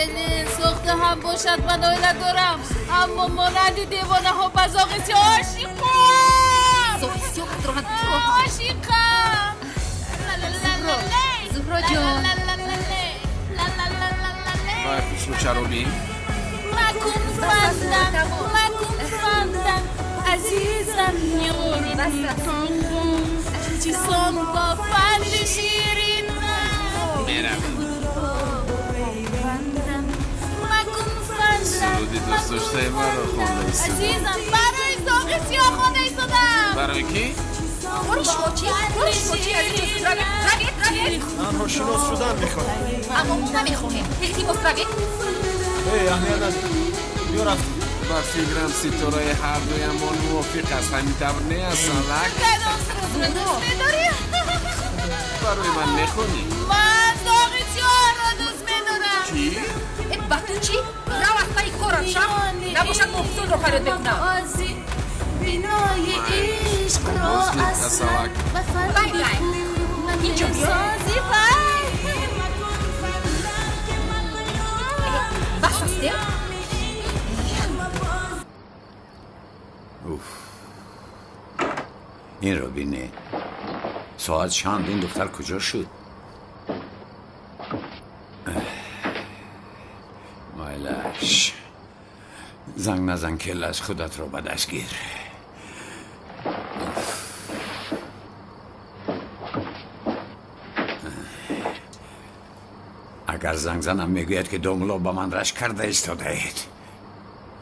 селин сохта ҳам бошад ман оила дорам, аммо монанди девонаҳо ба зоғи сиёҳ ошиқам. Зоғи сиёҳ ошиқам. Зуҳро ҷон. Вай хушрӯчаробӣ. Макун фандам, макун фандам, азизам ёрам. Чисон бо фанди ширинам. Меравем. Суруди дӯстдоштаи маро хонда истодам. Азизам, барои зоғи сиёҳ хонда истодам. Барои кӣ? Кори шумо чӣ? Кори шумо чӣ? Аз инҷо зуд равед, равед, равед. Танҳо шинос шудан мехоҳем. Аммо мо намехоҳем. Илтимос равед. Эй, аҳамият надеҳ. Биё рафтем. Ба фикрам ситораи ҳардуямон мувофиқ аст. Ҳамин тавр не, Асалак? Кадом сурудро дӯст медорӣ? Барои ман мехонӣ? Ман зоғи сиёҳро дӯст медорам. Чӣ? Ба ту чӣ? Рав аз пайи корат, шаб. Набошад муҳсинро фарёд мекунам. Бинои ишқро Асалак. Вай, вай. Инҷо биё. Бас аст, э? Уф. Инро бине. Соат чанд? Ин духтар куҷо шуд? Майлаш. Занг назан, келаш, худатро ба даст гир. Агар занг занам мегӯяд, ки домло ба ман рашк карда истодаед.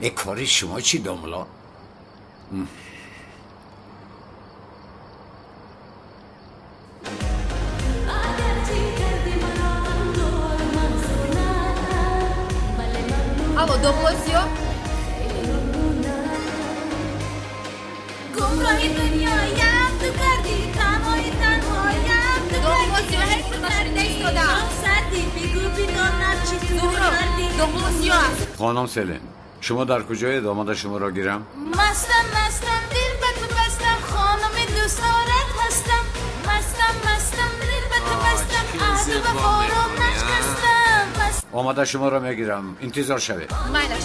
Э, кори шумо чӣ, домло? Алло, домлои сиёҳ? Гумроҳи дунёям ту кардӣ, танҳои танҳоям ту Домлои сиёҳ, ҳеҷ нашунида истодам. Сардӣ, бигӯ бидонам чӣ ту Зуҳро, кардӣ. домлои сиёҳ аст. Хонум Селин, шумо дар куҷоед? Омада шуморо гирам? Мастам, мастам, дил ба ту бастам, хонуми дӯстдорат ҳастам. Мастам, мастам, дил ба ту бастам, аҳду вафоро нашкастам. Омада шуморо мегирам. Интизор шавед. Майлаш.